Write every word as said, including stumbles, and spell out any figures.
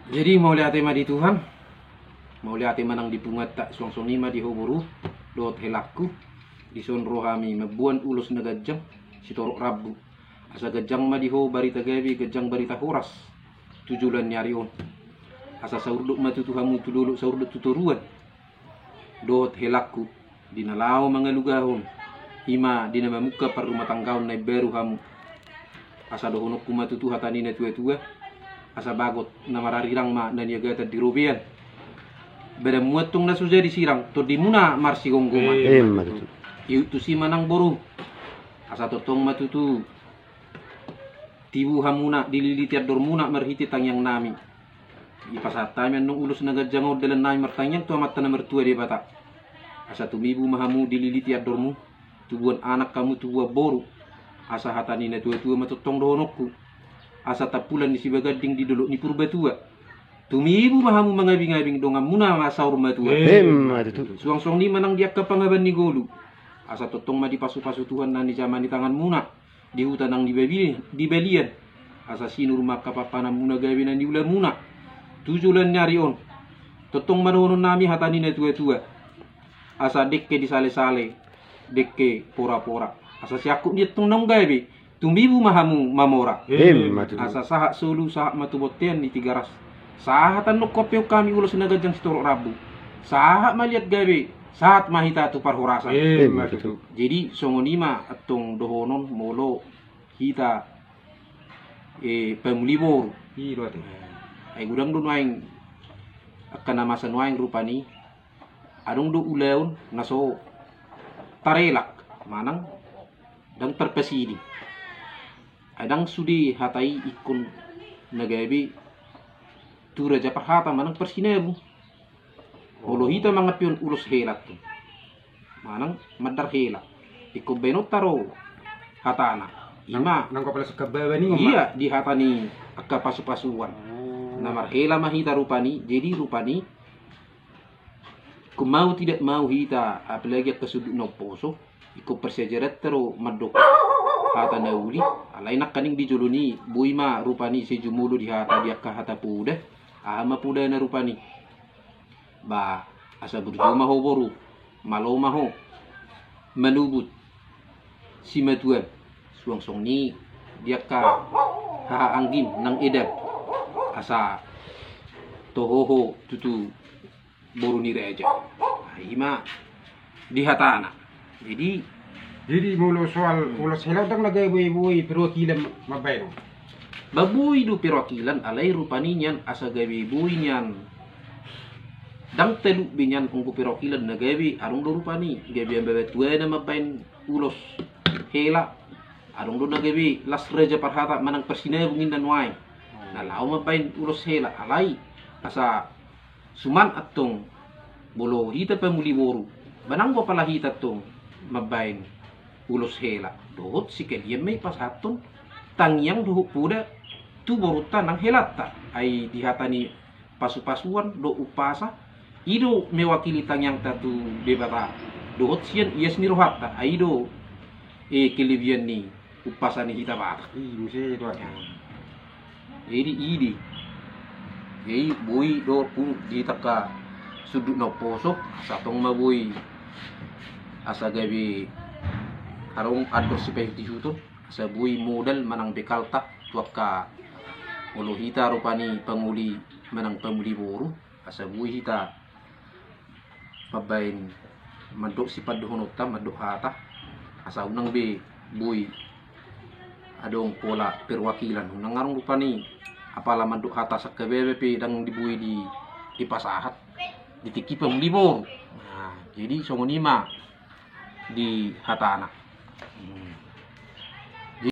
Jadi mauliate ma di Tuhan, mauliate ma nang di punguanta, suang songon i ma di ho boru dohot helangku. Dison ro hami mamboan ulos na ganjang sitorop rambu. Asa ganjang ma di ho barita gabe, ganjang barita horas tu joloan ni ari on. Asa saurdot ma tutu hamu tu dolok, saurdot tu toruan. Dohot helangku, di na laho mangalugahon, i ma di na mamungka parrumatanggaon na imbaru hamu. Asa dohononku ma tutu hata ni na tuatua, asa bagot na mararirang ma na niagatan di robean. Badanmu antong na so jadi sirang, tondimuna marsigomgoman. Emma tutu. Ihut tusi ma nang boru, asa tongtong ma tutu tibu hamuna, dililiti andormuna marhite tangiangnami. Dipasahat hami annon ulos na ganjang on dalan nami martangiang tu Amanta na martua Debata. Asa tumibu ma hamu dililiti andormu, tubuan anak hamu, tubuan boru. Asa hata ni na tuatua ma tongtong dohononku. Asa tampulan ni Sibaganding di dolok ni Purbatua. Tumibu ma hamu mangabingabing, donganmuna ma saur matua. Emma tutu. Suang songon i ma nang di angka pangabaon ni ngolu. Asa tongtong ma dipasupasu Tuhan na nijama ni tanganmuna di huta nang di babi-, di balian. Asa sinur ma angka pampananmuna gabe na niulamuna tu joloan ni ari on. Tongtong ma dohonon nami hata ni na tuatua. Asa dengke disalesale, dengke porapora. Asa siangkup ni antong naung gabe, tumibu ma hamu mamora. Emma tutu. Asa sahat solu, sahat ma tu bontean ni Tigaras. Sahat annon huampeon hami ulos na ganjang sitorop rambu. Sahat ma liat gabe, sahat ma hita tu parhorasan. Emma tutu. Jadi songon i ma antong dohonon molo hita, eh, pamuli boru. I do ate. Ai godang do nuaeng angka na masa nuaeng rupani. Adong do ulaon na so tarelak manang ndang tarpasiding. Ai ndang sude hata i ingkon na gabe tu raja parhata manang parsinabung. Molo hita mangampeon ulos hela tu manang mandar hela, ingkon baenonta do hatana. Ima nang, nang kepala sekababa ni ngomong. Iya, di hata ni angka pasupasuan. Oh. Na marhela ma hita rupani, jadi rupani ingkon mau tidak mau hita, apalagi angka sundut na umposo, ingkon parsiajaranta do mandok hata na uli. Alai nangkaning di jolo ni, boi ma rupani sai jumolo di hata, di angka hata poda, aha ma podana rupani. Ba, asa burju ma ho boru, malo ma ho manubut simatuam, suang songon i di angka haha anggim nang edam, asa toho ho tutu boru ni raja. Ima di hatana. Jadi, jadi molo soal ulos hela ndang na gabe boi-boi perwakilan mambaen on. Ba boi do perwakilan, alai rupani nian asa gabe boi nian. Ndang talu be nian anggo perwakilan na gabe, adong do rupani gabe ambaban tuana mambaen ulos hela. Adong do na gabe las raja parhata manang parsinabung inna nuaeng na laho mambaen ulos hela, alai asa suman antong molo hita pamuli boru, ba nang bo pala hita antong mambaen ulos hela, dohot sikalian ma i pasahathon tangiang dohot poda tu borunta nang helanta. Ai di hata ni pasupasuan dohot umpasa, i do mewakili tangiangta tu Debata dohot sian ias ni rohanta. Ai i do, eh, kelebihan ni umpasa ni hita Batak. I muse do ate. Jadi i do. Jadi boi do pung di angka sundut na umposo, asa tong ma boi asa gabe adong andor sipaihut-ihuton, asa boi modal manang bekalta tu angka molo hita rupani pamuli manang pamuli boru, asa boi hita mambaen mandok sipandohononta, mandok hata, asa unang be boi adong pola perwakilan, unang adong rupani apala mandok hata sangkababa pe ndang di boi di, dipasahat di tingki pamuli boru. Nah, jadi songon i ma di hatana. Hmm.